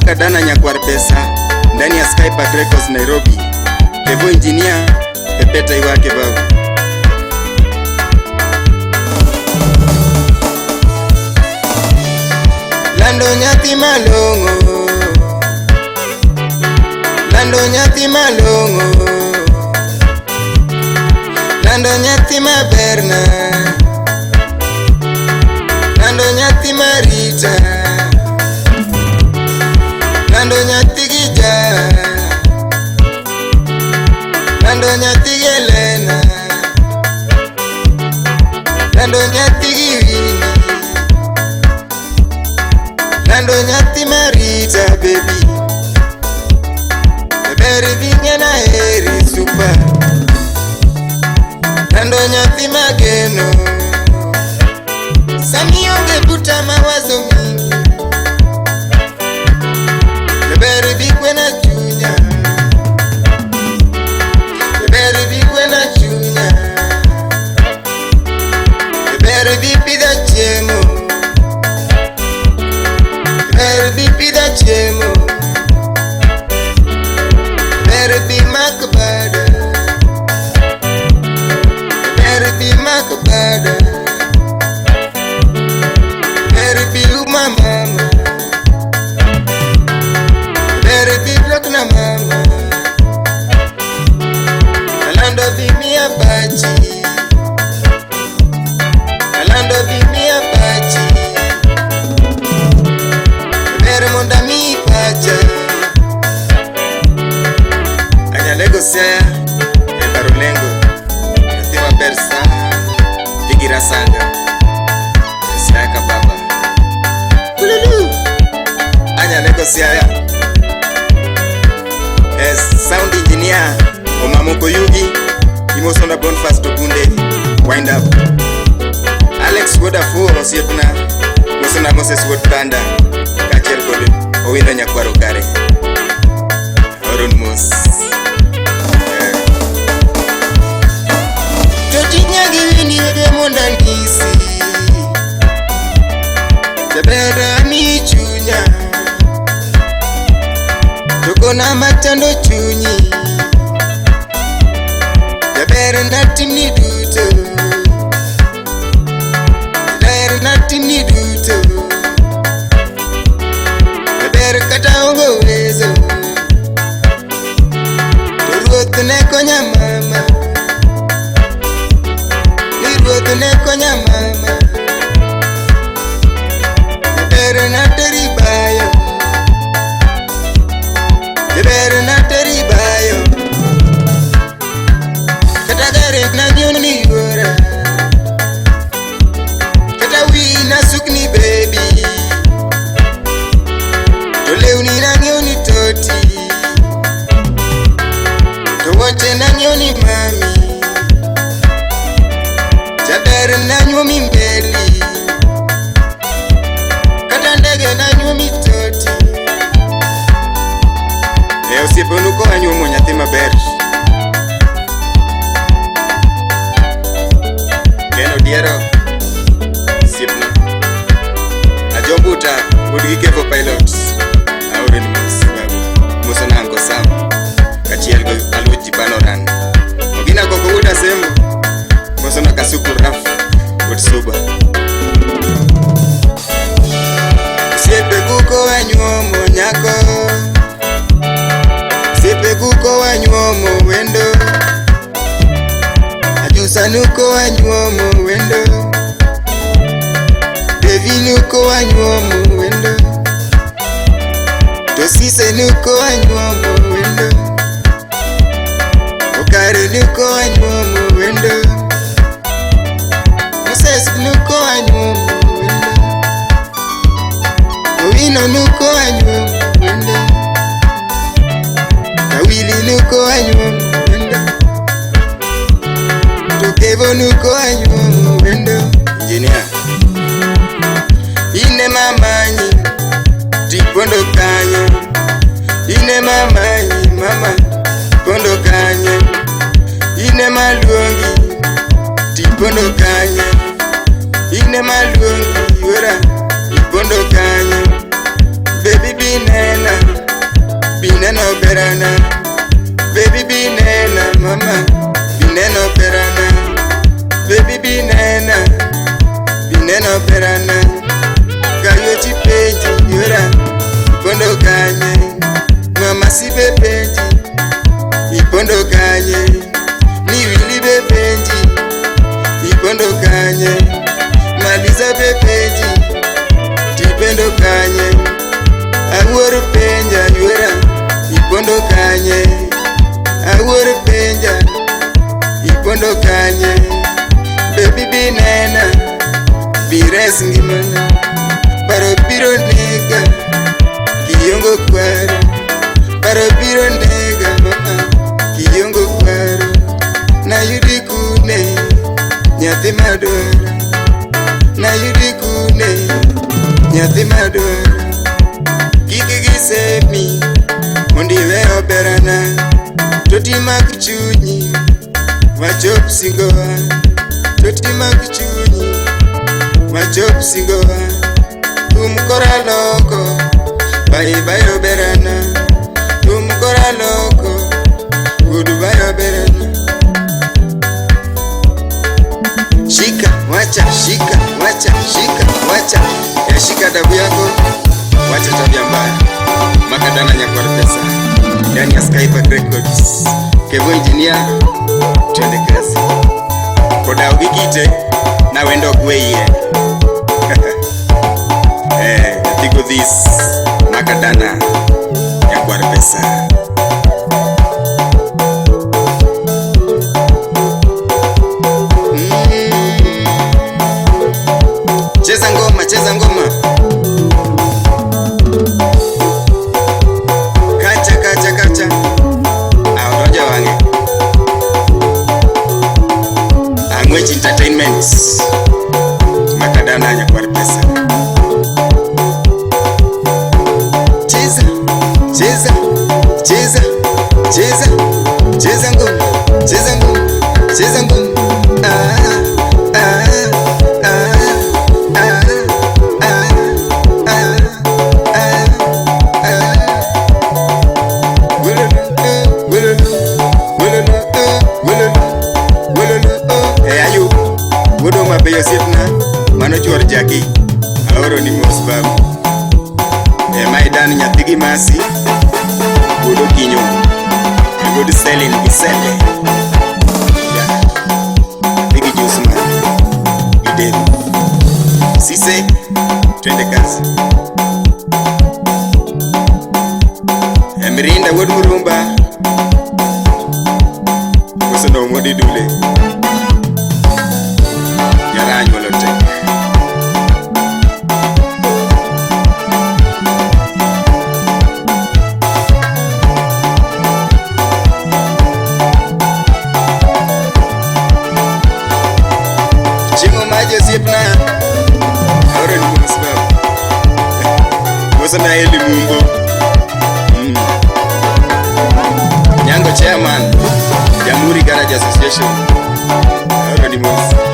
Makadana Nyakwar Pesa ndani ya Sky Park Records Nairobi. Kevo Engineer Pepeta Iwake babu. Lando nyathi malong'o, lando nyathi malong'o, lando nyathi maberna, lando nyathi marita, lando nyathi gija, lando nyathi gi Elena, lando nyathi gi Winnie, lando nyathi marita baby, ber vingena heri super, lando nyathi mageno, sani onge buta mawazo mingi, ber bikwena chunya, ber bikwena chunya, ber bipidha chiemo, ber bipidha chiemo, ber bimak bada, ber bimak bada, ber biuma mama, ber biblokna mama, alando bimia pachi, alando bimia pachi, ber mondo ami pacha. Anyalego Siaya e Barolengo, nyathi maber sana, Digira Sanga, Siaya ka baba. Ululu. Anyalego Siaya. Sound engineer Omamoko Yugi, Imosona Boniface Togunde, wind up. Alex Wuod Afuor osiepna, Mosona Moses Wuod Panda, kaachiel kod Owino Nyakwaro Kare. Aoron mos. To tinya gi wini wege mondo anyisi, jaber ami chunya, to kona machando chunyi, jaber natimni duto, jaber natimni duto, jaber kata onge uwezo, to ruoth ne konya mama, ni ruoth ne konya mama, jaber nateri bayo, jaber nateri bayo, kata gari nanyiew ni yuora, kata wiyi nasukni baby, to lewni nang'iew ni toti, to wuoche nang'iew ni mami, jaber nanyuomi mbeli, kata ndege nanyuomi toti. E osiepe unuko anyuomo nyathi maber. Ken Odiero, osiepna. Ajombuta, wuod gi Kevo Pilots. Aoroni mos babu. Mosona Uncle Sam. Kaachiel gi Aluoch Jipanoran. Ogina Koko wuod Asembo. Mosona Kasuku Raf, wuod Suba. Osiepe kuko anyuomo nyako, osiepe kuko anyuomo wendo, ajusa nuko anyuomo wendo, Devi nuko anyuomo wendo, Tosise nuko anyuomo wendo, Okare nuko anyuomo wendo, Moses nuko anyuomo wendo, Owino nuko anyuomo wendo, Awili nuko anyuomo wendo, Tokevo nuko anyuomo wendo. Engineer. Ine mamanyi tipondo kanyo, ine mamanyi mama pondo kanyo, ine maluongi tipondo kanyo, ine maluongi yuora ipondo kanyo, baby binena. kanye? Maliza bepenji Tipendo kanye? Awuor penja ywera Ipondo kanye? Awuor penja Ipondo kanye? Baby binena Bires ngimana Paro biro nega Kiongo kwaro Paro biro nega mama Kiongo kwaro Nayudi kune Nyathi madwaro Nayudi kune Nyathi madwaro Kik gisemi Mondo iwe oberana Toti mag chunyi Wachop singowa Toti mag chunyi Wachop singowa Tum kora loko Bye bye oberana Tum kora loko Goodbye oberana Shika, wacha, shika, wacha, shika, wacha. Ya shika adabu yako, wacha tabia mbaya. Makadana Nyakwar Pesa. Ndani ya Skypark Records. Kevo Engineer, twende kazi. Koda wikite na wendo gweye. Nyathi this Makadana Nyakwar Pesa. Cheza ngoma, cheza ngoma. Kacha, kacha, kacha. Aondoja wange. Angwech Entertainment. Makadana Nyakwar Pesa. Cheza, cheza, cheza, cheza, cheza ngoma, cheza ngoma, cheza ngoma. Ah, ah, ah, ah, ah, ah, ah, ah. Wilulu, wilulu, wilulu, wilulu, wilulu. Eh, ayu. Wuodo mabeyo osiepna, mano chuor Jaki. Aoro ni mos babu. Mae dan nyathi gi Masi. Wuod Okinyo. Wuod Selin gi Sele. Yeah. Nyathi gi Jusman. Gi Devi. Sise, twende kazi. Mirinda wuod Murumba. Koso no wuod Dule. Jara anyuolo tek. Chiemo maji osiepna. Aoro ni mos babu. Moso na Eli Mumbo. Nyango chairman, Jamhuri Garage Association. Aoro ni mos.